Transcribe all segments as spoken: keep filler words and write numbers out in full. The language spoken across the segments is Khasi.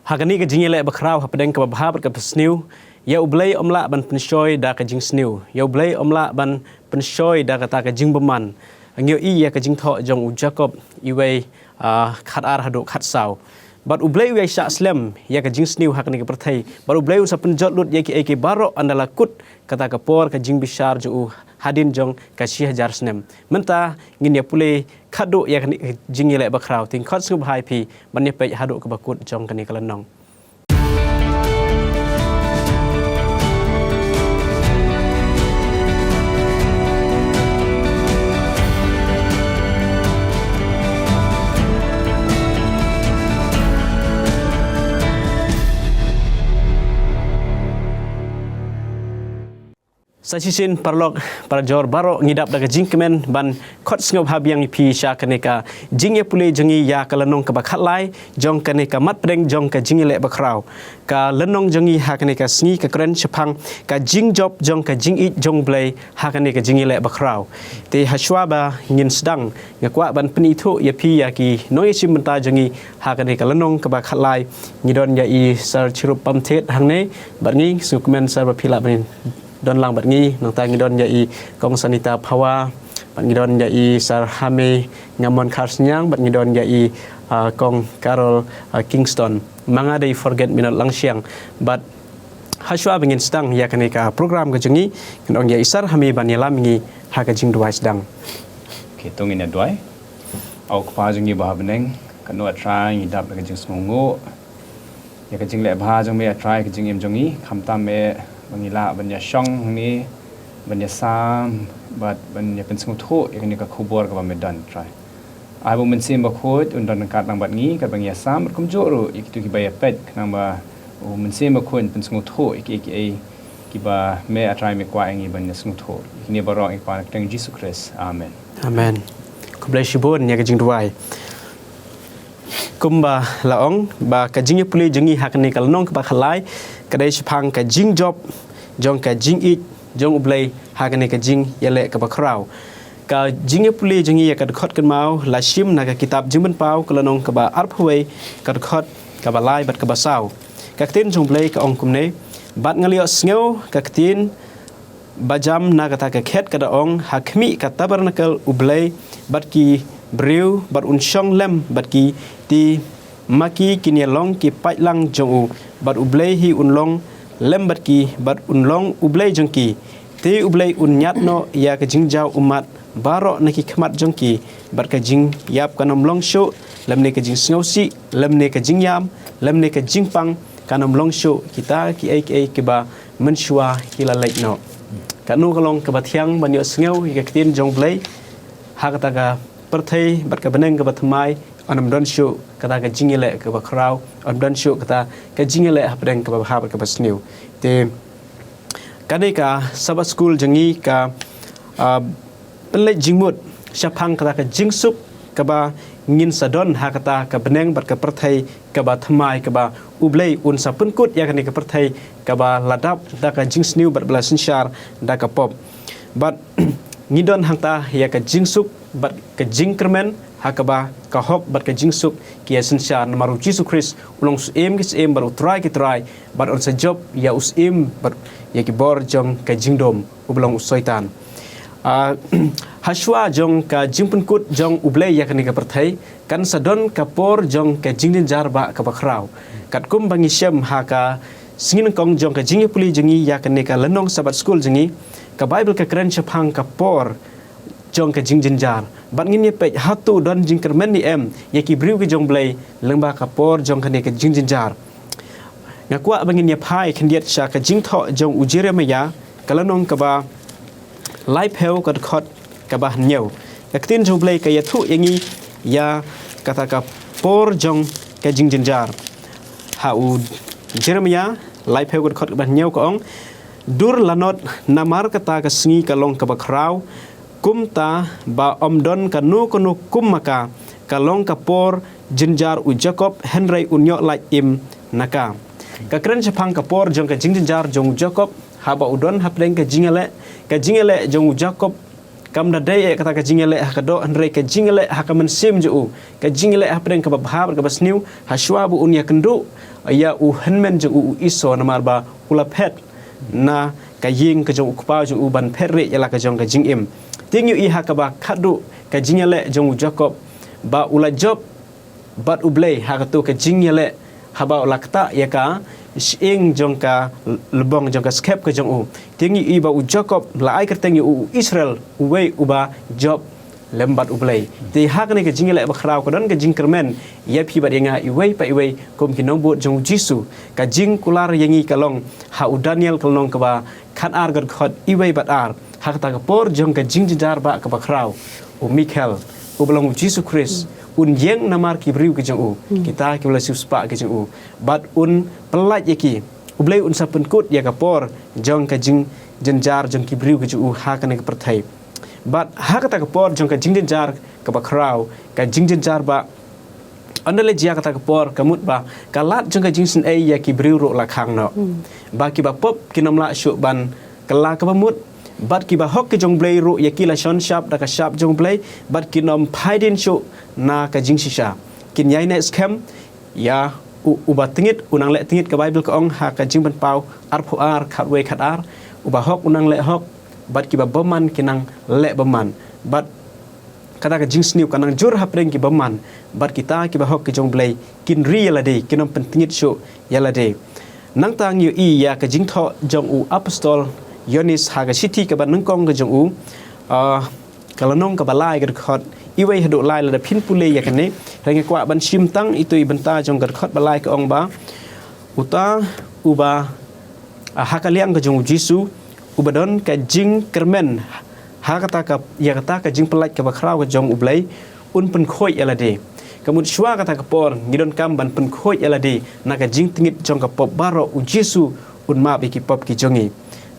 Ha kane ka jingïaleh bakhraw hapdeng kaba bha bad kaba sniew, ïa U Blei um lah ban pynshoi da ka jingsniew, ïa U Blei um lah ban pynshoi da kata ka jingbymman. Ngi ïohi ïa ka jingthoh jong u Jakob, iwei, ah, khat ar haduh khat saw. Bad U Blei u ïai shah slem ïa ka jingsniew ha kane ka pyrthei. Bad U Blei un sa pynjot lut ïa kiei kiei baroh ynda la kut kata ka por ka jingbishar jong u hadien jong ka shi hajar snem. Mynta ngin ïa pule khadduh ïa kane ka jingïaleh bakhraw. Te khot sngewbha ïa phi ban ïa peit haduh kaba kut jong kane ka lynnong. Sa shisien paralok parajor baroh, ngi dap da ka jingkmen ban khot sngewbha biang ïa phi sha kane ka jingïapule jong ngi ïa ka lynnong kaba khatlai jong kane ka mat pdeng jong ka jingïaleh bakhraw. Ka lynnong jong ngi ha kane ka sngi ka kren shaphang ka jingjop jong ka jingïeit jong U Blei ha kane ka jingïaleh bakhraw. Te hashwa ba ngin sdang, nga kwah ban pynithuh ïa phi ïa ki nongïashim bynta jong ngi ha kane ka lynnong kaba khatlai. Ngi don ïa i Sir Chirup Pamthet hangne bad ngi, sngewkmen Sir ba phi lah ban don lang bad ngi. Nangta ngi don ïa i Kong Sanita Phawa, bad ngi don ïa i Sir Hame Ngamon Kharsniang, bad ngi don ïa i, ah, Kong Carol, ah, Kingston. Ma nga dei Forget Me Not Langshiang. Bad hashwa ba ngin sdang ïa kane ka program ka jong ngi, ngin ong ïa i Sir Hame ban ïalam ngi ha ka jingduwai sdang. Okay, to ngin ïa duwai. Au Kpa jong ngi ba ha bneng, katno A Trai ngi dap da ka jingsngewnguh ïa ka jingleh bha jong me A Trai, ka jingim jong ngi, khamtam eh ba ngi lah ban ïa shong hangne, ban ïa sam bad ban ïa pynsngewthuh ïa kane ka khubor kaba me don, A Trai. Ai ba u Mynsiem Bakhuid un don ryngkat lang bad ngi katba ngi ïa sam bad kumjuh ruh ïa kito kiba ïa peit, khnang ba u Mynsiem Bakhuid un pynsngewthuh ïa kiei kiei kiba me A Trai me kwah ïa ngi ban ïa sngewthuh. Ïa kine baroh ngi pan ha ka kyrteng Jisu Khrist. Amen. Amen. Khublei shibun ïa ka jingduwai. Kumba la ong ba ka jingïapule jong ngi ha kane ka lynnong kaba khatlai ka dei shaphang ka jingjop jong ka jingïeit jong U Blei ha kane ka jingïaleh kaba khraw. Ka jingïapule jong ngi ïa ka dkhot kynmaw la shim na ka kitab Jingpynpaw ka lynnong kaba arphew wei, ka dkhot kaba lai bad kaba saw. Ka ktien jong U Blei ka ong kumne: Bad nga la ïohsngew ka ktien ba jam na kata ka khet ka da ong, ha khmih ka tabernacle U Blei bad ki briew, bad un shong lem bad ki, te ma ki kin ïa long ki paidlang jong u, bad U Blei hi un long lem bad ki, bad un long U Blei jong ki. Te U Blei un ñiad noh ïa ka jingjaw ummat baroh na ki khmat jong ki, bad ka jingïap kan ym long shuh, lymne ka jingsngewsih, lymne ka jingïam, lymne ka jingpang kan ym long shuh, kita kiei kiei kiba mynshuwa ki la leit noh. Katno ka long kaba thiang ban ïohsngew ïa ka ktien jong U Blei ha kata ka pyrthei bad ka bneng kaba thymmai, yn ym don shuh kata ka jingïaleh kaba khraw, yn ym don shuh kata ka jingïaleh hapdeng kaba bha bad kaba sniew. Te kane ka Sabbath School jong ngi ka, ah, pynleit jingmut shaphang kata ka jingsuk kaba ngin sa don ha kata ka bneng bad ka pyrthei kaba thymmai, kaba U Blei un sa pynkut ïa kane ka pyrthei kaba la dap da ka jingsniew bad ba la synshar da ka pop. Bad ngi don hangta ïa ka jingsuk bad ka jingkyrmen ha kaba ka hok bad ka jingsuk ki ïa synshar, namar U Jisu Khrist u long Syiem ki syiem bad U Trai ki trai, bad un sa jop ïa u syiem bad ïa ki bor jong ka jingdum, uba long u Soitan. Ah, hashwa jong ka jingpynkut jong U Blei ïa kane ka pyrthei, kan sa don ka por jong ka jingjynjar ba kaba khraw. Katkum ba ngi shem ha ka sngi nyngkong jong ka jingïapule jong ngi ïa kane ka lynnong Sabbath School jong ngi, ka Baibl ka kren shaphang ka por jong ka jingjynjar. Bad ngin ïa peit hato don jingkyrmen ne em ïa ki briew ki jong U Blei lyngba ka por jong kane ka jingjynjar. Nga kwah ba ngin ïa phai khyndiat sha ka jingthoh jong u Jeremiah, ka lynnong kaba laiphew, ka dkhot kaba hynñiew. Ka ktien jong U Blei ka ïathuh ïa ngi ïa kata ka por jong ka jingjynjar. Ha u Jeremiah laiphew, ka dkhot kaba hynñiew, ka ong: Dur lanot, namar kata ka sngi ka long kaba khraw, kumta ba ym don kano kano kum ma ka. Ka long ka por jynjar u Jakob, hynrei un ïoh lait im na ka. Ka kren shaphang ka por jong ka jingjynjar jong u Jakob haba u don hapdeng ka jingïaleh. Ka jingïaleh jong u Jakob Kam da dei eh kata ka jingïaleh ha ka doh, hynrei ka jingïaleh ha ka mynsiem jong u, ka jingïaleh hapdeng kaba bha bad kaba sniew, ha shuwa ba un ïakynduh ïa u hynmen jong u, u Esau, namar ba u la phet na ka ïing ka jong u kpa jong u ban phet rieh ïa la ka jong ka jingim. Te ngi ïohi ha kaba khatduh ka jingïaleh jong u Jakob, ba u la jop bad U Blei ha kato ka jingïaleh, haba u la ktah ïa ka shyieng jong ka lbong jong ka skhem ka jong u. Te ngi ïohi ba u Jakob la ai kyrteng ïa u, u Israel, uwei uba jop lem bad U Blei. Te ha kane ka jingïaleh bakhraw ka don ka jingkyrmen ïa phi bad ïa nga iwei pa iwei kum ki nongbud jong u Jisu. Ka jingkular ïa ngi ka long ha u Daniel ka lynnong kaba khatar, ka dkhot iwei bad ar. Ha kata ka por jong ka jingjynjar ba kaba khraw, u Michael, uba long u Jisu Khrist, un ïeng namar ki briew ki jong u, kita kiba la siewspah ki jong u, bad un pyllait ïa ki. U Blei un sa pynkut ïa ka por jong ka jingjynjar jong ki briew ki jong u ha kane ka pyrthei. Bad ha kata ka por jong ka jingjynjar kaba khraw, ka jingjynjar ba, ynda la jia kata ka por, ka mut ba ka lad jong ka jingsngewsih ïa ki briew ruh la khang noh. Ba kiba pop kin ym lah shuh ban kylla kaba mut, bad kiba hok ki jong U Blei ruh ïa ki la shon shap da ka shap jong U Blei, bad kin ym phai dien shuh na ka jingshisha. Kin ïai neh skhem ïa u, uba tngit, u nang leh tngit. Ka Baibl ka ong ha ka Jingpynpaw arphew ar, khatwei khatar, uba hok u nang leh hok, bad kiba bymman ki nang leh bymman. Bad kata ka jingsniew ka nang jur hapdeng ki bymman, bad kita kiba hok ki jong U Blei kin ri ïa lade, kin ym pyntngit shuh ïa lade. Nangta ngi ïohi ïa ka jingthoh jong u apostol Ïoannis ha ka shithi kaba nyngkong ka jong u, ah, ka lynnong kaba lai, ka dkhot iwei haduh lai. Lada phin pule ïa kane, hynrei nga kwah ban shim tang ito i bynta jong ka dkhot ba lai, ka ong ba uta uba, ah, ha ka liang ka jong u Jisu, uba don ka jingkyrmen ha kata ka, ïa kata ka jingpyllait kaba khraw ka jong U Blei, un pynkhuid ïa lade. Ka mut shuwa kata ka por ngi donkam ban pynkhuid ïa lade na ka jingtngit jong ka pop baroh, u Jisu un map ïa ki pop ki jong ngi.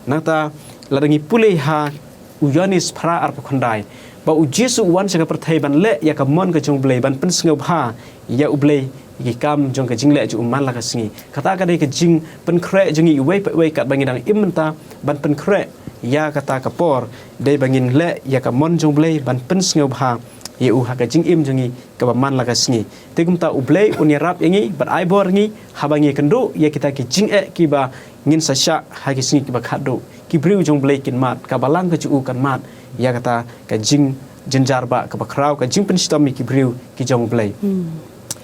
Nangta lada ngi pule ha u Ïoannis phra arphew khyndai, ba u Jisu u wan sha ka pyrthei ban leh ïa ka mon ka jong U Blei, ban pynsngewbha ïa U Blei ïa ki kam jong ka jingleh jong u man la ka sngi. Kata ka dei ka jingpynkhreh jong ngi iwei pa iwei katba ngi dang im mynta, ban pynkhreh ïa kata ka por, dei ba ngin leh ïa ka mon jong U Blei, ban pynsngewbha ïa u ha ka jingim jong ngi kaba man la ka sngi. Te kumta U Blei un ïarap ïa ngi bad ai bor ngi haba ngi kynduh ïa kita ki jingeh kiba ngin sa shah ha ki sngi kiba khatduh. Ki briew jong U Blei kin mad, ka balang ka jong u kan mad ïa kata ka jingjynjar ba kaba khraw, ka jingpynshitom ïa ki briew ki jong U Blei.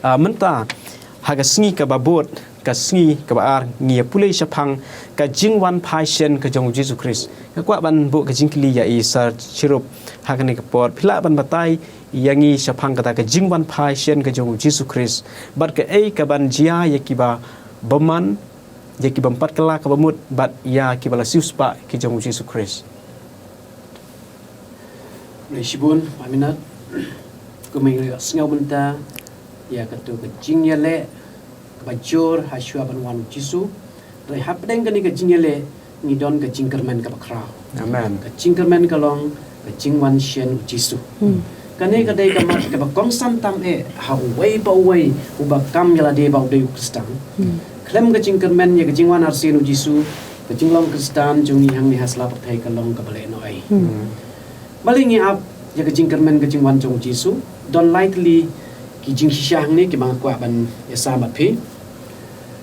Ah, mynta ha ka sngi kaba bud, ka sngi kaba ar, ngi ïa pule shaphang ka jingwan phai shen ka jong u Jisu Khrist. Nga kwah ban buh ka jingkylli ïa i Sir Chirup ha kane ka por, phi lah ban batai ïa ngi shaphang kata ka jingwan phai shen ka jong u Jisu Khrist, bad kaei kaban jia ïa kiba bymman, ïa ki bym pat kylla kaba mut, bad ïa kiba la siewspah ki jong u Jisu Khrist. Khublei shibun, Maminat. Kumba ngi la sngew mynta ïa kato ka jingïaleh kaba jur ha shuwa ban wan u Jisu. Hynrei hapdeng kane ka jingïaleh ngi don ka jingkyrmen kaba khraw. Amen. Ka jingkyrmen ka long ka jingwan shen u Jisu. Kane ka dei ka mat kaba kongsan tam eh ha uwei pa uwei uba kam ïa lade ba u dei u Khristan. Khlem ka jingkyrmen ïa ka jingwan arsien u Jisu, ka jinglong Khristan jong ngi hangne ha sla pyrthei ka long kaba lehnohei. Balei ngi ap ïa ka jingkyrmen ka jingwan jong u Jisu? Don lai tylli ki jingshisha hangne kiba nga kwah ban ïasam bad phi.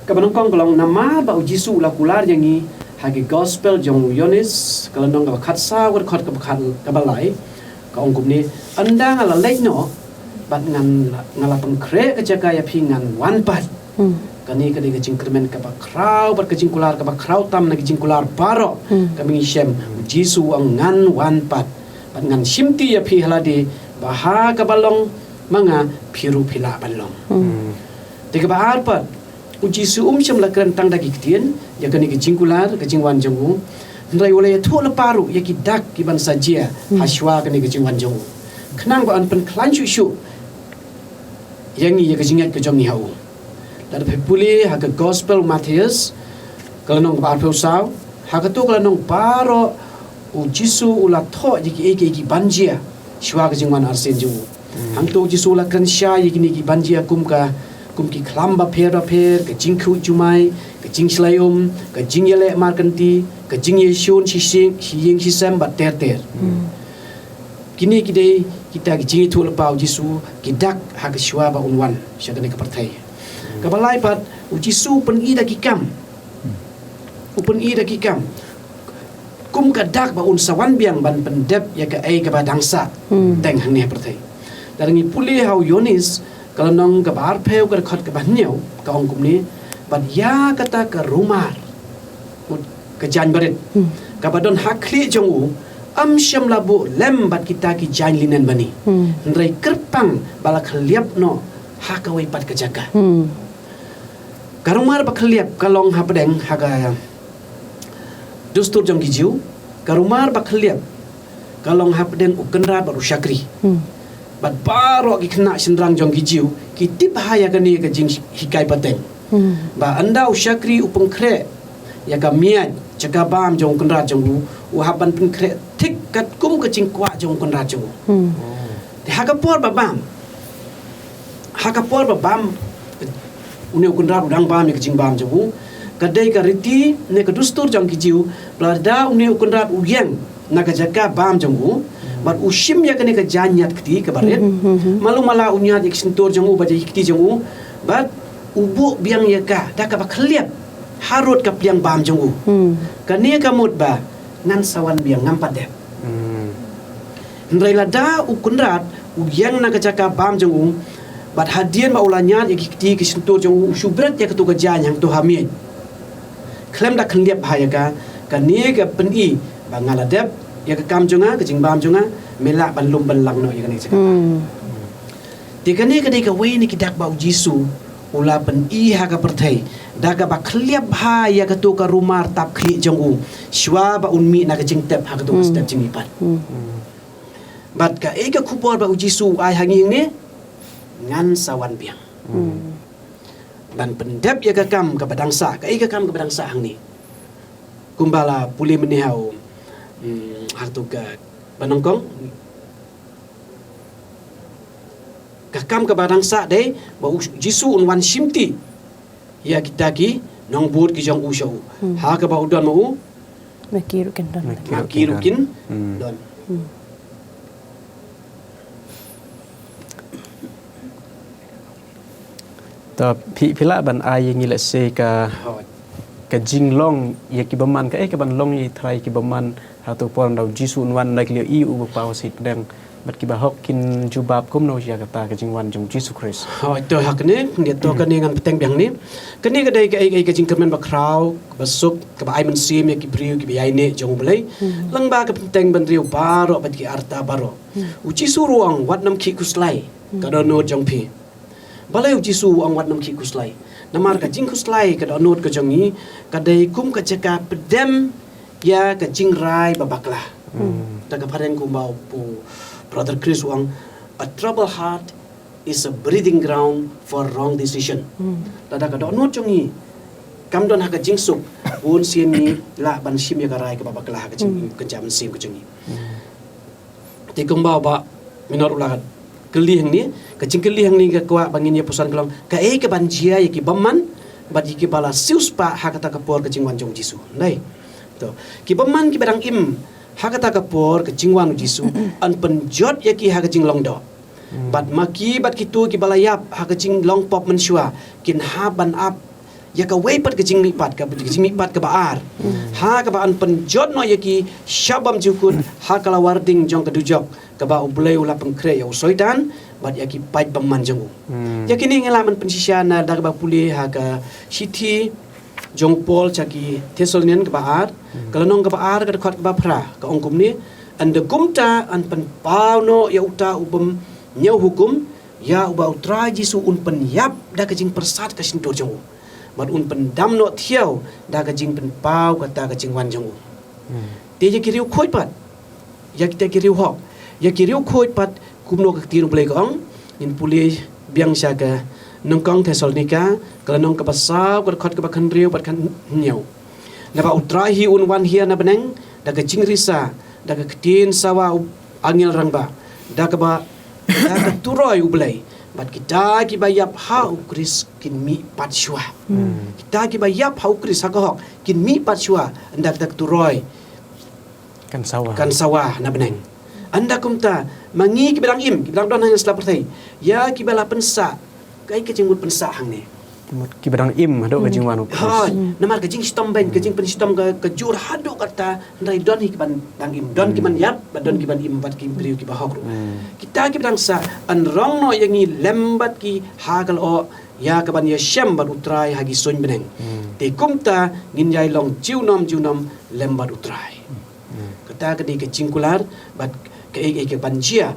Kaba nyngkong ka long namar ba u Jisu u la kular ïa ngi ha ki gospel jong u Ïoannis, ka lynnong kaba khatsaw, ka dkhot kaba khat, kaba lai, ka ong kumne: Ynda nga la leit noh bad ngan la, nga la pynkhreh ka jaka ïa phi, ngan wan pat. Kane ka dei ka jingkyrmen kaba khraw bad ka jingkular kaba khraw tam na ki jingkular baroh kaba ngi shem. U Jisu u ong, ngan wan pat bad ngan shimti ïa phi ha lade, ba ha kaba long ma nga phi ruh phi lah ban long. Te kaba ar pat, u Jisu um shym la kren tang da ki ktien ïa kane ka jingkular ka jingwan jong u, hynrei u la ïathuh lypa ruh ïa ki dak kiban sa jia ha shuwa kane ka jingwan jong u, khnang ba yn pynkhlaiñ shuh shuh ïa ngi ïa ka jingngeit ka jong ngi ha u. Lada phi pule ha ka gospel u Mathaios, ka lynnong kaba arphew saw, ha kato ka lynnong baroh u Jisu u la thoh ïa kiei kiei kiban jia shuwa ka jingwan arsien jong u. Hangto u Jisu u la kren shai ïa kine kiban jia kum ka, kum ki khlam bapher bapher, ka jingkhuid jumai, ka jingshlei um, ka jingïaleh markynti, ka jingïashun shi ïing, shi ïing shi sem bad ter ter. Kine ki dei kita ki jingïathuhlypa u Jisu, ki dak ha ka shuwa ba un wan sha kane ka pyrthei. Kaba lai pat, u Jisu u pyni da ki kam. U pyni da ki kam. Kum ka dak ba un sa wan biang ban pyndep ïa kaei kaba dang sah teng hangne ha pyrthei. Lada ngi pule ha u Ïoannis, ka lynnong kaba arphew, ka dkhot kaba hynñiew, ka ong kumne: Bad ïa kata ka rumar, ka jaiñ barit, kaba don ha khlieh jong u, ym shym la buh lem bad kita ki jaiñ linen bani. Hynrei kyrpang ba la khylliap noh ha kawei pat ka jaka. Ka rumar ba khylliap ka long hapdeng ha ka dustur jong ki Jiw. Ka rumar ba khylliap ka long hapdeng u kynrad bad u shakri. Bad baroh ki khynnah shynrang jong ki Jiw ki tip bha ïa kane ka jinghikai pateng. Ba ynda u shakri u pynkhreh ïa ka miej jaka bam jong u kynrad jong u, u hap ban pynkhreh thik katkum ka jingkwah jong u kynrad jong u. Te ha ka por ba bam, ha ka por ba bam, une u kynrad u dang bam ïa ka jingbam jong u, ka dei ka riti ne ka dustur jong ki Jiw, ba lada une u kynrad u ïeng na ka jaka bam jong u, bad u shim ïa kane ka jaiñ ñiad kti kaba rit, malu mala u ñiad ïa ki shyntur jong u bad ïa ki kti jong u, bad u buh biang ïa ka da kaba khylliap harud ka pliang bam jong u. Kane ka mut ba ngan sa wan biang, ngam pat dep. Hynrei lada u kynrad u ïeng na ka jaka bam jong u, bad hadien ba u la ñiad ïa ki kti ki shyntur jong u, u shu bret ïa katu ka jaiñ hangtu ha miej, khlem da khylliap bha ïa ka, kane ka pyni ba nga la dep ïa ka kam jong nga, ka jingbam jong nga, me lah ban lum ban lang noh ïa kane ka jaka. Te kane ka dei kawei na ki dak ba u Jisu u la pyni ha ka pyrthei da kaba khylliap bha ïa katu ka rumar tap khlieh jong u, shuwa ba un mih na ka jingtep ha katu ka step jingmihpat. Bad kaei ka khubor ba u Jisu u ai ha ngi hangne? Ngan sa wan biang ban pyndep ïa ka kam kaba dang sah. Kaei ka kam kaba dang sah hangne? Kumba la pule mynne ha u, mm, ha katu ka banyngkong. Ka kam kaba dang sah dei ba u Jisu un wan shimti ïa kita ki nongbud ki jong u sha u. Ha kaba u don ma u, ma ki ruh kin don. Ma ki ruh kin don. Ta phi, phi lah ban ai ïa ngi lehse ka, ka jinglong ïa ki bymman, kaei kaban long ïa i trai ki bymman ha tu por ynda u Jisu un wan, na ki lyoh i u ba paw ha sih pdeng bad ki bahok kin jubab kumno ïa kata ka jingwan jong u Jisu Khrist. Hooid, to ha kane, ngan ïa to kane ngan bteng biang ne. Kane ka dei kaei kaei ka jingkyrmen bakhraw, basuk, kaba ai mynsiem ïa ki briew kiba ïaineh jong u Blei. Lyngba ka bteng bynriew baroh bad ki arta baroh. U Jisu ruh u ong wat nym khih khuslai ka dohnud jong phi. Balei u Jisu u ong wat nym khih khuslai? Namar ka jingkhuslai ka dohnud ka jong ngi ka dei kum ka jaka pdem ïa ka jingrai ba bakla. Da ka phareng kumba u Brother Chris u ong, a troubled heart is a breeding ground for wrong decision. Lada ka dohnud jong ngi kam don ha ka jingsuk, bun sien ngi lah ban shim ïa ka rai kaba bakla ha ka jing, ka jingkynjah mynsiem ka jong ngi. Te kumba u Bah Minot u la kylli hangne, ka jingkylli hangne ka kwah ba ngin ïa puson ka long, kaei kaban jia ïa ki bymman bad ïa kiba la siewspah ha kata ka por ka jingwan jong u Jisu. Ndai. To, ki bymman kiba dang im ha kata ka por ka jingwan u Jisu, yn pynjot ïa ki ha ka jinglong doh. Bad ma ki bad kito kiba la ïap ha ka jinglong pop mynshuwa kin hap ban ap ïa kawei pat ka jingmihpat, ka jingmihpat kaba ar. Ha kaba yn pynjot noh ïa ki sha bymjukut ha ka lawar ding jong ka dujok, kaba u Blei u la pynkhreh ïa u Soitan bad ïa ki paid bymman jong u. Ïa kine ngi lah ban pynshisha na da kaba pule ha ka shithi jong u Paul sha ki Thessalonian kaba ar, ka lynnong kaba ar, ka dkhot kaba phra, ka ong kumne: Ynda kumta yn pynpaw noh ïa uta u bym ñiew hukum, ïa uba u Trai Jisu un pynïap da ka jingpyrsad ka shyntur jong u, bad un pyndam noh thiaw da ka jingpynpaw kata ka jingwan jong u. Te ïa ki riewkhuid pat, ïa kita ki riewhok, ïa ki riewkhuid pat, kumno ka ktien u Blei ka ong? Ngin pule biang sha ka nyngkong Thessalonika, ka lynnong kaba saw, ka dkhot kaba khathynriew bad khathynñiew. Naba u Trai hi un wan hiar na bneng da ka jingrisa, da ka ktien sawa u angel rangbah, da kaba, da ka turoi u Blei, bad kita kiba ïap ha u Khrist kin mih pat shuwa. Kita kiba ïap ha u Khrist ha ka hok kin mih pat shuwa, ynda kata ka turoi kan sawa, kan sawa na bneng. Ynda kumta, ma ngi kiba dang im, kiba dang don hangne sla pyrthei, ïa kiba la pynsah, kaei ka jingmut pynsah hangne? Ki ba dang im haduh ka jingwan u Khrist. Hooid, namar ka jingshitom beiñ, ka jingpynshitom ka, ka jur haduh katta, hynrei don hi ki ban dang im, don ki ban ïap, bad don ki ban im bad ki briew kiba hok ruh. Kita kiba dang sah, yn rong noh ïa ngi lem bad ki ha ka lyoh, ïa ka ban ïashem bad U Trai ha ki suiñ bneng. Te kumta ngin ïai long junom junom lem bad U Trai. Kata ka dei ka jingkular, bad kaei kaei ka ban jia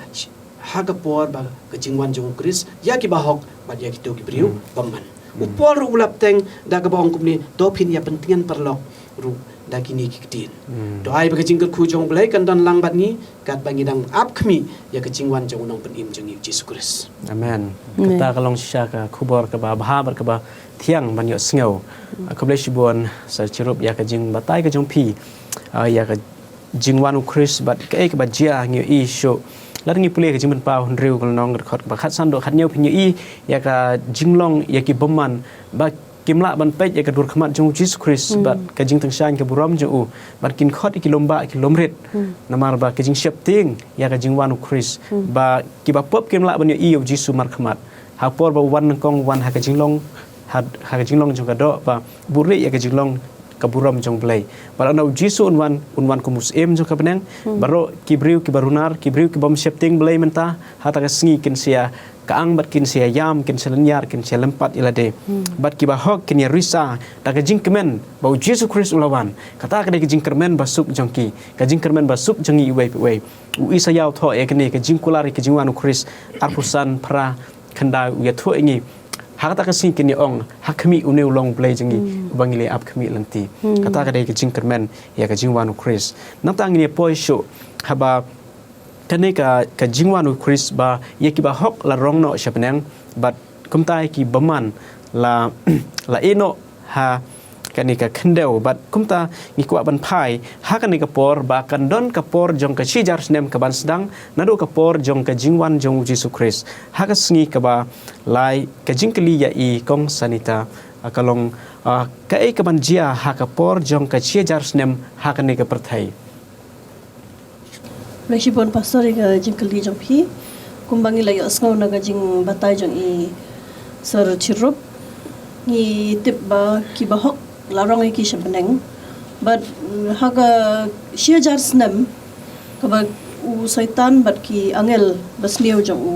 ha ka por ba ka jingwan jong U Khrist ïa kiba hok bad ïa kito ki briew bymman. U Paul ruh u la bteng da kaba ong kumne, to phin ïa pyntngen paralok ruh da kine ki ktien. To ai ba ka jingkyrkhu jong U Blei kan don lang bad ngi, katba ngi dang ap khmih ïa ka jingwan jong U Nongpynim jong ngi U Jisu Khrist. Amen. Amen. Kata ka long shisha ka khubor kaba bha bad kaba thiang ban ïohsngew. Ah, khublei shibun Sir Chirup ïa ka jingbatai ka jong phi, ah, ïa ka jingwan U Khrist bad kaei kaba jia, ngi ïohi shuh. Lada ngi pule ka Jingpynpaw hynriew ka lynnong, ka dkhot kaba khatsan haduh khathynñiew, phin ïohi ïa ka jinglong ïa ki bymman ba kim lah ban peit ïa ka dur khmat jong U Jisu Khrist bad ka jingtyngshaiñ ka burom jong U, bad kin khot ïa ki lum bah ki lum rit. Namar ba ka jingsheptieng ïa ka jingwan U Khrist, ba kiba pop kim lah ban ïohi ïa U Jisu markhmat. Ha por ba U wan nyngkong, U wan ha ka jinglong, ha, ha ka jinglong jong ka doh, ba buhrieh ïa ka jinglong ka burom jong U Blei. Bad ynda U Jisu un wan, un wan kum u Syiem jong ka bneng, baroh ki briew kiba runar, ki briew ki bym sheptieng Blei mynta, ha kata ka sngi kin sa ïa kyang bad kin sa ïa ïam, kin sa lynñiar, kin sa lympat ïa lade. Bad kiba hok kin ïa risa da ka jingkmen ba U Jisu Khrist u la wan. Kata ka dei ka jingkyrmen ba suk jong ki, ka jingkyrmen ba suk jong ngi iwei pa iwei. U Isaïah u thoh ïa kane ka jingkular ïa ka jingwan U Khrist, arphew san, phra, khyndai, u ïathuh ïa ngi. Ha kata ka sngi kin ïa ong, ha khmih, une u long U Blei jong ngi, uba ngi la ap khmih lynti. Kata ka dei ka jingkyrmen ïa ka jingwan U Khrist. Nangta ngin ïa poi shuh haba kane ka, ka jingwan U Khrist ba ïa kiba hok la rong noh sha bneng, bad kumta ïa ki bymman la, la ïeh noh ha kane ka khyndew. Bad kumta ngi kwah ban phai ha kane ka por ba kan don ka por jong ka shi hajar snem ka ban sdang naduh ka por jong ka jingwan jong U Jisu Khrist. Ha ka sngi kaba lai, ka jingkylli ïa i Kong Sanita, ah, ka long, ah, kaei ka ban jia ha ka por jong ka shi hajar snem ha kane ka pyrthei. Khublei shibun Pastor ïa ka jingkylli jong phi. Kumba ngi la ïohsngew na ka jingbatai jong i Sir Chirup, ngi tip ba kiba hok la rong ïa ki sha bneng. Bad, mm, ha ka shi hajar snem kaba u Soitan bad ki angel basniew jong u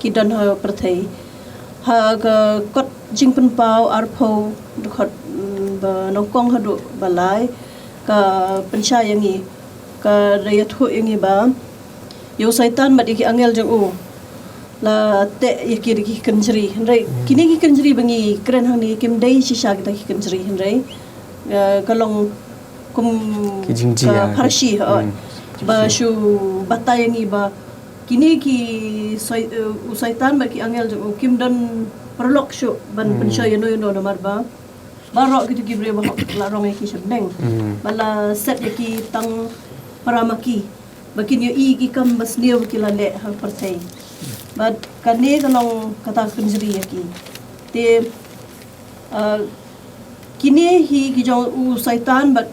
ki don ha pyrthei, ha ka kot Jingpynpaw arphew, dkhot, mm, ba nyngkong haduh ba lai, ka pynshai ïa ngi, ka da ïathuh ïa ngi ba ïa u Soitan bad ïa ki angel jong u la teh ïa ki da ki kynjri. Hynrei kine ki kynjri ba ngi kren hangne kim dei shisha kita ki kynjri, hynrei, eh, ka long kum ki jingjia, ka pharshi, eh, ba shu batai ïa ngi ba kine ki Soi-, eh, u Soitan bad ki angel jong u kim don paralok shuh ban pynshoi ïano ïano, namar ba baroh kito ki briew ba hok la rong ïa ki sha bneng. Ba la set ïa ki tang para ma ki ba kin ïohi ki kam basniew ba ki la leh ha pyrthei. Bad kane ka long kata ka kynjri ïa ki. Te, ah, kine hi ki jong u Soitan bad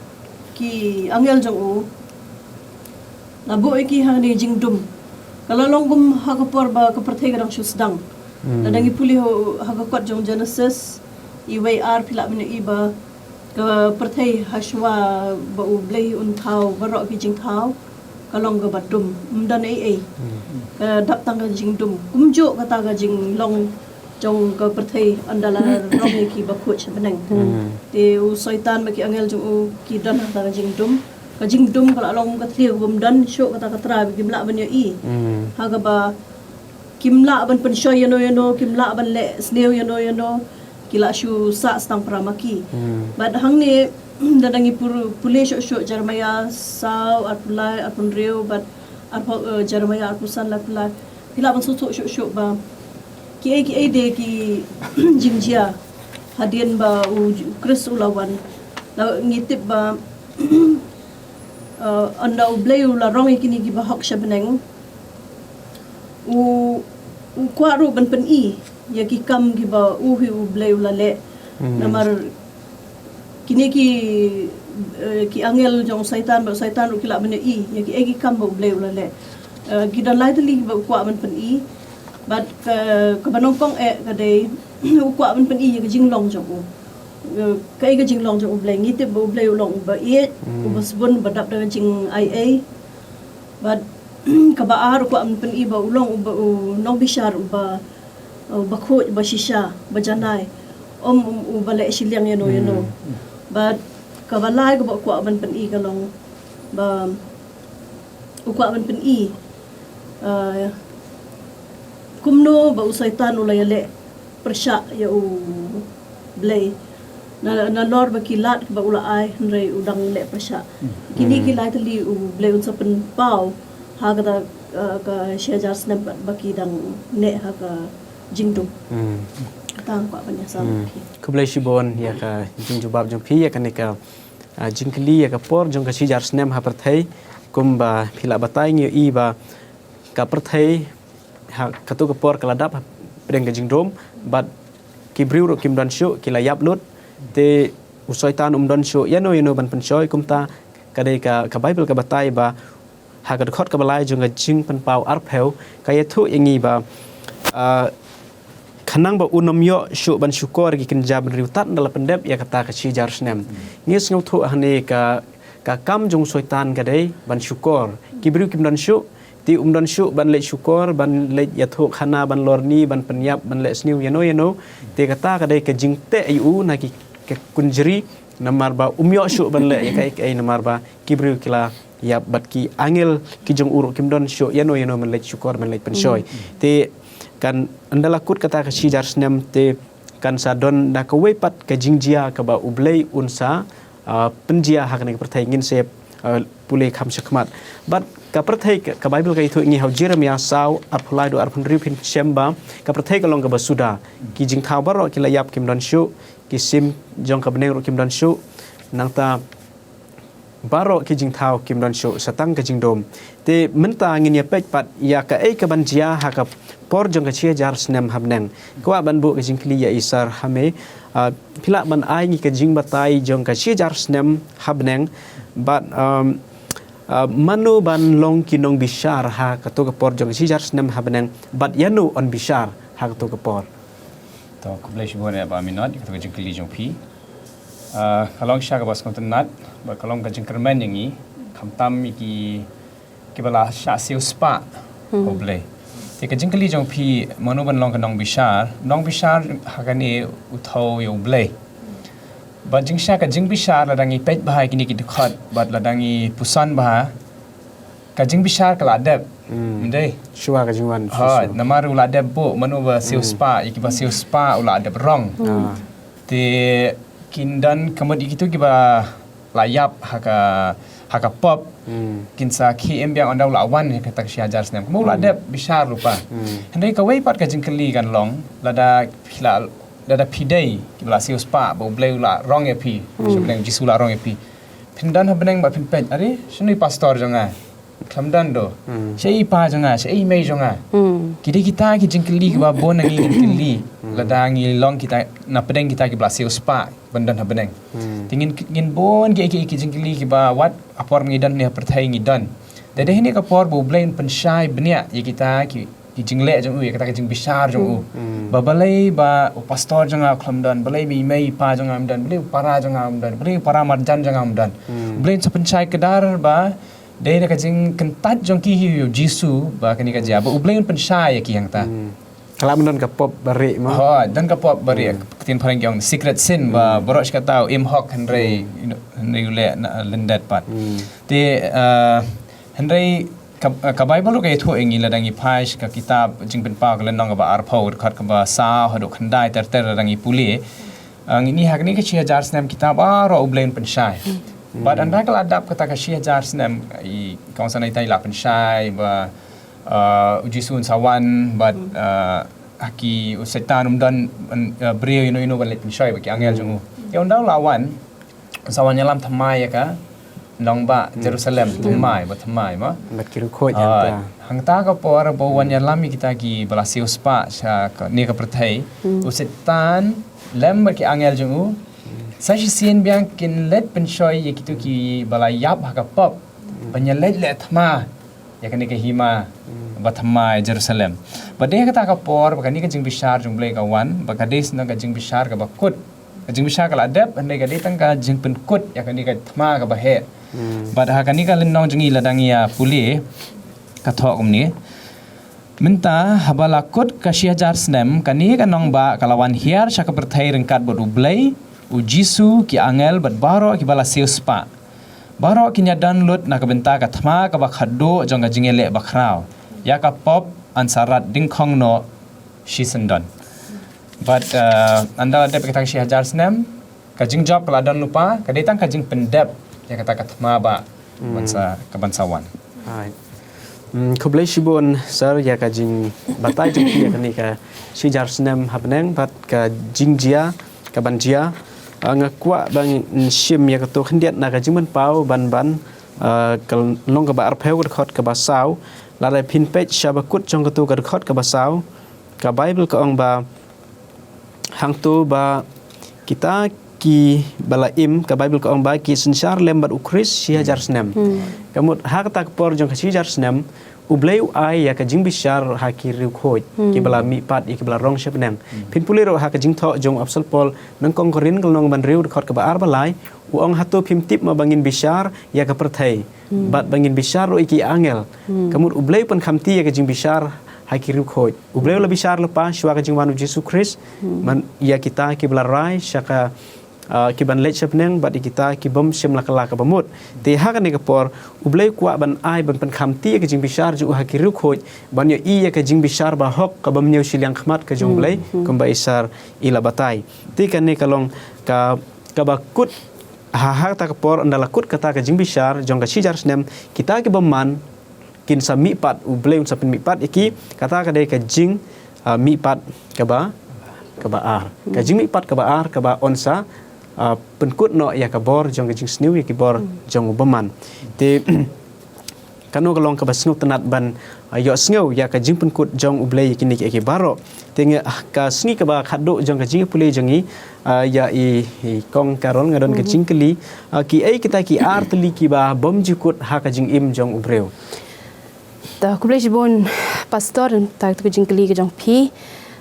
ki angel jong u, la buh ïa ki ha kane ka jingdum. Ka la long kum ha ka por ba ka pyrthei ka dang shu sdang. Lada ngi pule ha, ha ka kot jong Genesis, iwei ar, phi lah ban ïohi ba ka pyrthei ha shuwa ba U Blei un thaw baroh ki jingthaw, ka long kaba dum, ym don ei ei. Ka dap tang ka jingdum. Kumjuh kata ka jinglong jong ka pyrthei ynda la rong ïa ki bakhuid sha bneng. Te u Soitan bad ki angel jong u ki don ha kata ka jingdum. Ka jingdum ka la long ka thliew bym don shuh kata ka trai ba kim lah ban ïohi. Ha kaba kim lah ban pynshoi ïano ïano, kim lah ban leh sniew ïano ïano, ki la shu sah tang para ma ki. Bad hangne, lada ngi pur-, pule shuh shuh Jeremiah saw, arphew lai, arphew hynriew, bad arphew, eh, Jeremiah arphew san, laiphew lai. Phi lah ban sngewthuh shuh shuh ba kiei kiei de ki jingjia hadien ba u Khrist u la wan. La ngi tip ba, eh, ynda U Blei u la rong ïa kine kiba hok sha bneng, u, u kwah ruh ban pyni ïa ki kam kiba u hi U Blei u la leh. Namar kine ki, eh, ki angel jong u Soitan bad u Soitan ruh ki lah ban ïohi ïa kiei ki kam ba U Blei u la leh. Eh, ki don lai tylli ba u kwah ban pyni. Bad ka, kaba nyngkong eh ka dei u kwah ban pyni ïa ka jinglong jong u. Eh, kaei ka jinglong jong U Blei? Ngi tip ba U Blei u long uba ïeit, uba sbun, uba dap da ka jingaiei. Bad kaba ar u kwah ban pyni ba u long uba, u nongbishar uba, uba khuid, uba shisha, uba janai. Ym, ym uba leh shiliang ïano ïano. Bad kaba lai kaba u kwah ban pyni ka long ba u kwah ban pyni, ah, kumno ba u Soitan u la ïaleh pyrshah ïa U Blei. Na, nalor ba ki lad ba u la ai hynrei u dang leh pyrshah. Kine ki lai tylli U Blei un sa pynpaw ha kata, ah, ka shi hajar snem pat ba ki dang neh ha ka jingdum. Kata nga kwah ban ïa sam ki. Khublei shibun ïa ka jingjubab jong phi ïa kane ka, ah, jingkylli ïa ka por jong ka shi hajar snem ha pyrthei, kumba phi la batai ngi ïohi ba ka pyrthei ha kato ka por ka la dap hapdeng ka jingdum, bad ki briew ruh kim don shuh, ki la ïap lut, te u Soitan um don shuh ïano ïano ban pynshoi. Kumta ka dei ka, ka Baibl ka batai ba ha ka dkhot kaba lai jong ka Jingpynpaw arphew ka ïathuh ïa ngi ba, ah, khnang ba un ym ïoh shuh ban shukor ïa ki kynja bynriew tad ynda la pyndep ïa kata ka shi hajar snem. Ngi sngewthuh hangne ka, ka kam jong u Soitan ka dei ban shukor. Ki briew kim don shuh, te um don shuh ban leit shukor, ban leit ïathuh khana, ban lorni, ban pynïap, ban leh sniew ïano ïano. Te kata ka dei ka jingteh ïa u na ki, ka kynjri, namar ba um ïoh shuh ban leh ïa kaei kaei namar ba ki briew ki la ïap, bad ki angel ki jong u ruh kim don shuh ïano ïano ban leit shukor, ban leit pynshoi. Te kan ynda la kut kata ka shi hajar snem te kan sa don da kawei pat ka jingjia kaba U Blei un sa, ah, pynjia ha kane ka pyrthei. Ngin sa, ah, pule kham shakhmat. Bad ka pyrthei ka, ka Baibl ka ïathuh ïa ngi ha u Jeremiah saw arphew lai, dkhot arphew hynriew, phin shem ba ka pyrthei ka long kaba suda. Ki jingthaw baroh ki la ïap, kim don shuh. Ki sim jong ka bneng ruh kim don shuh. Nangta baroh ki jingthaw kim don shuh, sa tang ka jingdum. Te mynta ngin ïa peit pat ïa kaei kaban jia ha ka por jong ka shi hajar snem ha bneng. Kwah ban buh ka jingkylli ïa i Sir Hame, ah, phi lah ban ai ngi ka jingbatai jong ka shi hajar snem ha bneng, bad, um, ah, mano ban long ki nongbishar ha kato ka por jong ka shi hajar snem ha bneng, bad ïano yn bishar ha kato ka por? To, khublei shibun ïa Bah Minot ïa kato ka jingkylli jong phi. Ah, ka long shisha kaba sngewtynnat, bad ka long ka jingkyrmen ïa ngi, khamtam ïa ki, kiba la shah siewspah ha U Blei. Te ka jingkylli jong phi, mano ban long ka nongbishar, nongbishar ha kane u thew ïa U Blei. Bad jingshisha ka jingbishar, lada ngi peit bha ïa kine ki dkhot, bad lada ngi puson bha, ka jingbishar ka la dep. Ym dei? Shuwa ka jingwan. Ha, namar u la dep buh, mano ba siewspah, ïa kiba siewspah u la dep rong. Ah. Te kin don ka mut ïa kito kiba la ïap ha ka, ha ka pop, kin sa khie im biang ynda u la wan ha kata ka shi hajar snem. Kumba u la dep bishar lypa. Hynrei kawei pat ka jingkylli kan long, lada phi la, lada phi dei kiba la siewspah ba U Blei u la rong ïa phi, sha bneng, Jisu u la rong ïa phi. Phin don ha bneng bad phin peit, are, shano i pastor jong nga? Khlem don, do. Shaei i pa jong nga, shaei i mei jong nga? Ki dei kita ki jingkylli kiba bun na ngi ngin kylli lada ngi long kita, na pdeng kita kiba la siewspah ban don ha bneng. Te ngin, ngin bun ki, ki, ki jingkylli kiba wat ha por ngi don ne ha pyrthei ngi don. Te dei hangne ka por ba U Blei un pynshai bniah ïa kita ki, ki jingleh jong u, ïa kata ka jingbishar jong u. Ba balei ba u pastor jong nga u khlem don, balei ba i mei i pa jong nga um don, balei u para jong nga um don, balei u para marjan jong nga um don. U Blei un sa pynshai kdar ba dei da ka jingkyntait jong ki ïa u Jisu ba kane ka jia, ba U Blei un pynshai ïa ki hangta. Ka lah ban don ka pop barieh mo. Ha, don ka pop barieh. Ka ktien phareng ki ong secret sin, ba baroh shi katta u im hok hynrei, you know, hynrei u leh na lyndet pat. Te, ah, hynrei ka, ka Baibl ruh ka ïathuh ïa ngi lada ngi phai sha ka kitab Jingpynpaw ka lynnong kaba arphew, dkhot kaba saw haduh khyndai ter ter lada ngi pule. Ah, ngi ïohi ha kane ka shi hajar snem kita baroh U Blei un pynshai. Bad ynda ka la dap kata ka shi hajar snem, i kongsan ita i la pynshai ba, ah, u Jisu un sa wan, bad, ah, ha ki u Soitan um don, ah, briew ïano ïano ban leit pynshoi, ba ki angel jong u. Te ynda u la wan, un sa wan ïalam thymmai ïa ka nongbah Jerusalem, thymmai, ba thymmai mo. Bad ki riewkhuid hangta. Hangta ka por ba u wan ïalam ïa kita kiba la siewspah sha kane ka pyrthei, u Soitan lem bad ki angel jong u sa shisien biang kin leit pynshoi ïa kito kiba la ïap ha ka pop, ban ïaleit leh thma ïa kane ka hima ba thymmai Jerusalem. Bad dei ha kata ka por ba kane ka jingbishar jong U Blei ka wan, ba ka dei shisha ka jingbishar kaba kut. Ka jingbishar ka la dep, hynrei ka dei tang ka jingpynkut ïa kane ka thma kaba heh. Bad ha kane ka lynnong jong ngi la dang ïa pule, ka thoh kumne. Mynta haba la kut ka shi hajar snem, kane ka nongbah ka la wan hiar sha ka pyrthei ryngkat bad U Blei, U Jisu, ki angel bad baroh kiba la siewspah. Baroh kin ïadon lut na ka bynta ka thma kaba khadduh jong ka jingïaleh bakhraw ïa ka pop, yn sa rat dyngkhong noh shisyndon. Bad, eh, ynda la dep kata ka shi hajar snem, ka jingjop ka la don lypa, ka dei tang ka jingpyndep ïa kata ka thma ba ban sa, ka ban sa wan. Hai. Hmm, khublei shibun, sir, ïa ka jingbatai jong phi ïa kane ka shi hajar snem ha bneng bad ka jingjia ka ban jia. Ah, nga kwah ban shim ïa kato khyndiat na ka Jingpynpaw ban ban, ah, ka lynnong kaba arphew, ka dkhot kaba saw. Lada phin peit sha ba kut jong kato ka dkhot kaba saw, ka Baibl ka ong ba, hangto ba kita kiba la im, ka Baibl ka ong ba ki synshar lem bad U Khrist shi hajar snem. Ka mut ha kata ka por jong ka shi hajar snem, U Blei u ai ïa ka jingbishar ha ki riewkhuid kiba la mihpat ïa kiba la rong sha bneng. Phin pule ruh ha ka jingthoh jong u Apostol Paul, nyngkong Korinth ka lynnong ban hynriew, dkhot kaba ar ba lai, u ong, hato phim tip ma ba ngin bishar ïa ka pyrthei, bad ba ngin bishar ruh ïa ki angel. Ka mut U Blei u pynkhamti ïa ka jingbishar ha ki riewkhuid. U Blei u la bishar lypa shuwa ka jingwan U Jisu Khrist, man ïa kita kiba la rai sha ka, ah, ki ban leit sha bneng bad ïa kita ki bym shym la kylla kaba mut. Te ha kane ka por U Blei u kwah ban ai ban pynkhamti ïa ka jingbishar jong u ha ki riewkhuid, ban ïohi ïa ka jingbishar ba hok kaba ym ñiew shiliang khmat ka jong U Blei, kumba i sir i la batai. Te kane ka long ka, kaba kut ha, ha kata ka por, ynda la kut kata ka jingbishar jong ka shi hajar snem, kita ki bymman kin sa mihpat, U Blei un sa pynmihpat ïa ki. Kata ka dei ka jing, ah, mihpat kaba, kaba ar. Ka jingmihpat kaba ar kaba yn sa, ah, pynkut noh ïa ka bor jong ka jingsniew, ïa ki bor jong u bymman. Te kano ka long kaba sngewtynnat ban, ah, ïohsngew ïa ka jingpynkut jong U Blei ïa kine kiei kiei baroh. Te nga, ah, ka sngi kaba khadduh jong ka jingpule jong ngi, ah, ïa i, i Kong Carol, nga don ka jingkylli, ah, kiei kita ki ar tylli kiba bym ju kut ha ka jingim jong u briew? Ta, khublei shibun Pastor, ta ka jingkylli ka jong phi.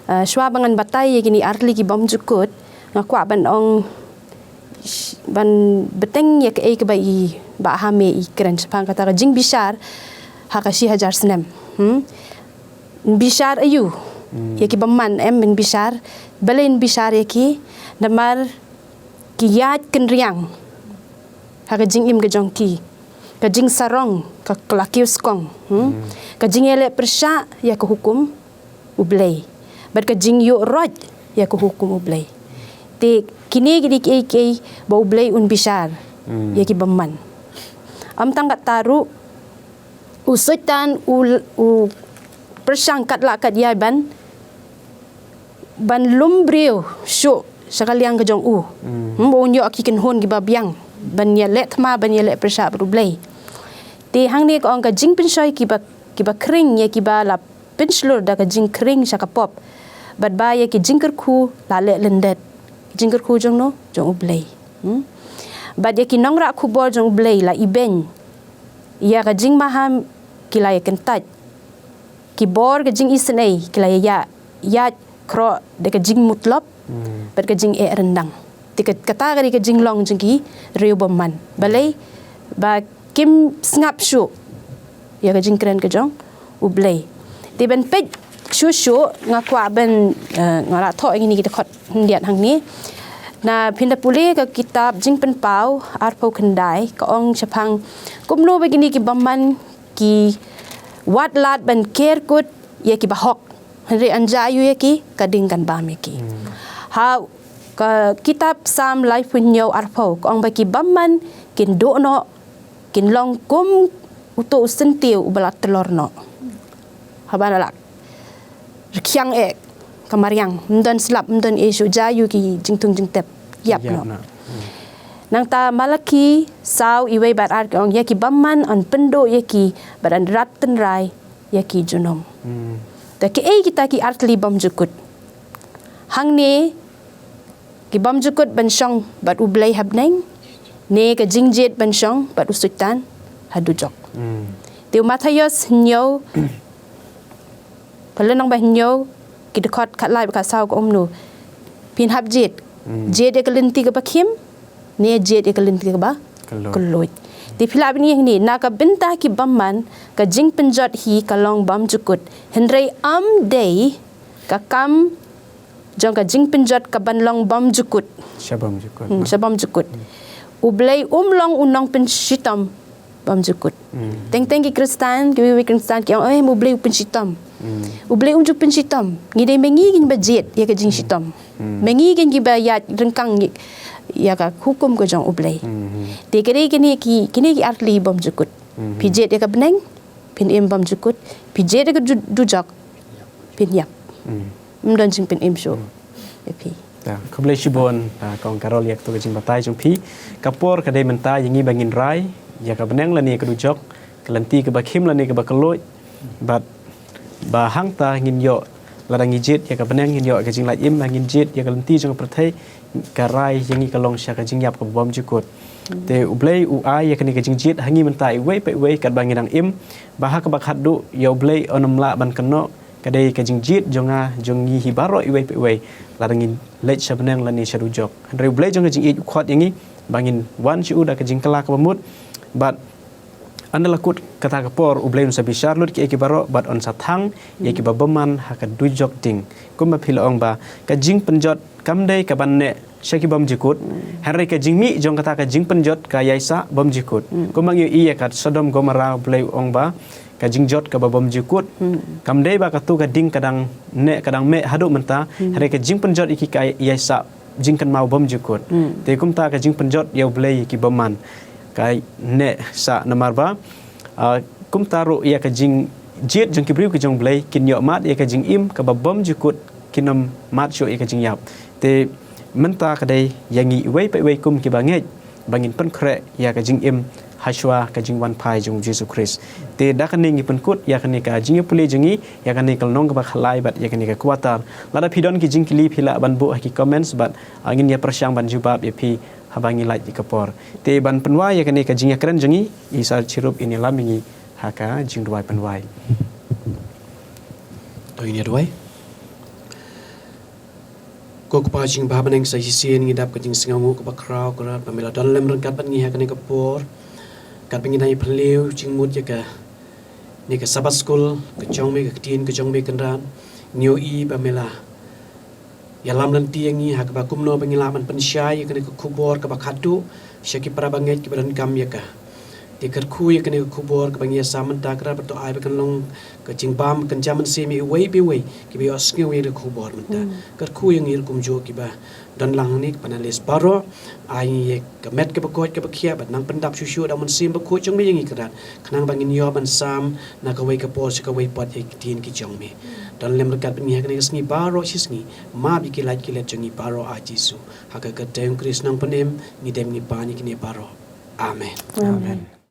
Ah, shuwa ba ngan batai ïa kine ar tylli ki bym ju kut, nga kwah ban ong, sh-, ban bteng ïa kaei kaba i Bah Hame i kren shaphang kata ka jingbishar ha ka shi hajar snem. Hmm? Bishar aïu ïa ki bymman, em, ban bishar, balei ban bishar ïa ki? Namar ki ïaid kynriang ha ka jingim ka jong ki, ka jingsarong ka, ka la kiew skong, hmm? Ka jingïaleh pyrshah ïa ka hukum U Blei, bad ka jingïuh roit ïa ka hukum U Blei. Te kine ki dei kiei kiei ba U Blei un bishar ïa ki bymman. Ym tang katta ruh, u Soitan u, u pyrshang katba lah katba ïai ban, ban lum briew shuh sha ka liang ka jong u. Hmm, ba un ïoh ki kynhun kiba biang ban ïaleh thma, ban ïaleh pyrshah bad U Blei. Te hangne ka ong ka jingpynshoi kiba, kiba khring ïa kiba la pynshlur da ka jingkhring sha ka pop, bad ba ïa ki jingkyrkhu la leh lyndet. Ki jingkyrkhu jong no? Jong U Blei. Hmm? Bad ïa ki nongrah khubor jong U Blei la ibeiñ ïa ka jingmaham, ki la ïa kyntait. Ki bor ka jingisynei ki la ïa, ïa khroh da ka jingmutlop bad ka jingeh ryndang. Te ka, kata ka dei ka jinglong jong ki riew bymman. Balei? Ba kim sngap shuh ïa ka jingkren ka jong U Blei. Te ban peit shuh shuh, nga kwah ban, eh, nga la thoh ïa kine ki dkhot khyndiat hangne. Na, phin da pule ka kitab Jingpynpaw arphew khyndai, ka ong shaphang kumno ba kine ki bymman ki wad lad ban ker kut ïa kiba hok, hynrei yn jia aïu ïa ki? Ka ding kan bam ïa ki. Ha ka kitab Salm laiphew hynñiew arphew, ka ong ba ki bymman kin duh noh, kin long kum uto u syntiew uba la tlor noh. Haba la rkhiang eh ka mariang, ym don slap, ym don ei shuh, jia aïu ki jingthung jingtep, ïap noh. Nangta Malaki saw, iwei bad ar, ka ong ïa ki bymman yn pynduh ïa ki bad yn rat tynrai ïa ki junom. Te kiei kita ki ar tylli bym ju kut? Hangne ki bym ju kut ban shong bad U Blei ha bneng, ne ka jingjied ban shong bad u Soitan ha dujok. Te u Mathaios hynñiew, ka lynnong ba hynñiew, ki dkhot khatlai bad khatsaw ka ong kumno: Phin hap jied. Jied ïa ka lynti kaba khim, ne jied ïa ka lynti kaba kylluid. Te phi lah ban ïohi hangne, na ka bynta ki bymman, ka jingpynjot hi ka long bymjukut. Hynrei ym dei ka kam jong ka jingpynjot kaban long bymjukut. Sha bymjukut. Hmm, sha bymjukut. U Blei um long u nongpynshitom bymjukut. Teng teng ki Khristan, kiwei kiwei Khristan ki ong, "Eh, U Blei u pynshitom." U Blei um ju pynshitom. Ngi dei ma ngi kein ba jied ïa ka jingshitom. Ma ngi kein kiba ïaid ryngkang ïa ka hukum ka jong U Blei. Te kine kine ki, kine ki artylli bymjukut. Phi jied ïa ka bneng, phin im bymjukut. Phi jied ïa ka du-, dujok, phin ïap. Ym don jingpynim shuh ïa phi. Khublei shibun, ah, Kong Carol, ïa kato ka jingbatai jong phi. Ka por ka dei mynta ïa ngi ba ngin rai ïa ka bneng lane ka dujok, ka lynti kaba khim lane kaba kylluid. Bad ba hangta ngin ïoh, lada ngi jied ïa ka bneng, ngin ïoh ka jinglait im, ba ngin jied ïa ka lynti jong ka pyrthei, ka rai ïa ngi ka long sha ka jingïap kaba bymjukut. Te U Blei u ai ïa kane ka jingjied ha ngi mynta iwei pa iwei katba ngi dang im, ba ha kaba khatduh ïa U Blei un ym lah ban kynnoh, ka dei ka jingjied jong nga, jong ngi hi baroh iwei pa iwei, lada ngin leit sha bneng lane sha dujok. Hynrei U Blei jong ka jingïeit u khot ïa ngi ba ngin wan sha u da ka jingkylla kaba mut, bad ynda la kut kata ka por, U Blei un sa bishar lut kiei kiei baroh, bad un sa thang ïa kiba bymman ha ka dujok ding. Kumba phi la ong ba ka jingpynjot kam dei kaban neh sha ki bymjukut. Hynrei ka jingmih jong kata ka jingpynjot ka ïaisah bymjukut. Kumba ngi ïohi ïa ka Sodom Gomorrah, U Blei u ong ba ka jingjot kaba bymjukut. Kam dei ba kato ka ding ka dang neh, ka dang meh haduh mynta. Hynrei ka jingpynjot ïa ki ka ïaisah jingkynmaw bymjukut. Te kumta ka jingpynjot ïa U Blei ïa ki bymman ka neh sah, namar ba, ah, kumta ruh ïa ka jingjied jong ki briew ki jong U Blei, kin ïoh mad ïa ka jingim kaba bymjukut, kin ym mad shuh ïa ka jingïap. Te mynta ka dei ïa ngi iwei pa iwei kum kiba ngeit ba ngin pynkhreh ïa ka jingim hashwa ka jingwan phai jong U Jisu Khrist. Te da kane ngi pynkut ïa kane ka jingïapule jong ngi ïa kane ka lynnong kaba khatlai bad ïa kane ka quarter. Lada phi don ki jingkylli, phi lah ban buh ha ki comments bad, ah, ngin ïa pyrshang ban jubab ïa phi haba ngi lait ïa ka por. Te ban pynwai ïa kane ka jingïakren jong ngi, i Sir Chirup in ïalam ïa ngi ha ka jingduwai pynwai. To ngin ïa duwai. Ko Kpa jingbha bneng, sa shisien ngi dap ka jingsngewnguh kaba khraw, Kynrad, ba me la don lem ryngkat bad ngi ha kane ka por. Katba ngi dang ïa phylliew jingmut ïa kane ka Sabbath School ka jong me, ka ktien ka jong me, Kynrad, ngi ïohi ba me la ïalam lynti ïa ngi ha kaba kumno ba ngi lah ban pynshai ïa kane ka khubor kaba khatduh sha ki para bangeit kiba donkam ïa ka. Te kyrkhu ïa kane ka khubor kaba ngi ïa sam mynta, Kynrad, ba to ai ba kan long ka jingbam, kan jam mynsiem ïa iwei pa iwei kiba ïohsngew ïa kane ka khubor mynta. Kyrkhu ïa ngi ruh kumjuh kiba don lang hangne, ki panelist baroh, ai ngi ïa ka met kaba koit kaba khiah bad nang pyndap shuh shuh da U Mynsiem Bakhuid jong me ïa ngi, Kynrad, khnang ba ngin ïoh ban sam na kawei ka por sha kawei pat ïa ki ktien ki jong me. Don lem ryngkat bad ngi ha kane ka sngi baroh shi sngi. Map ïa ki lait ki let jong ngi baroh, ah Jisu. Ha ka kyrteng U Khrist Nongpynim ngi dem ngi pan ïa kine baroh. Amen. Amen.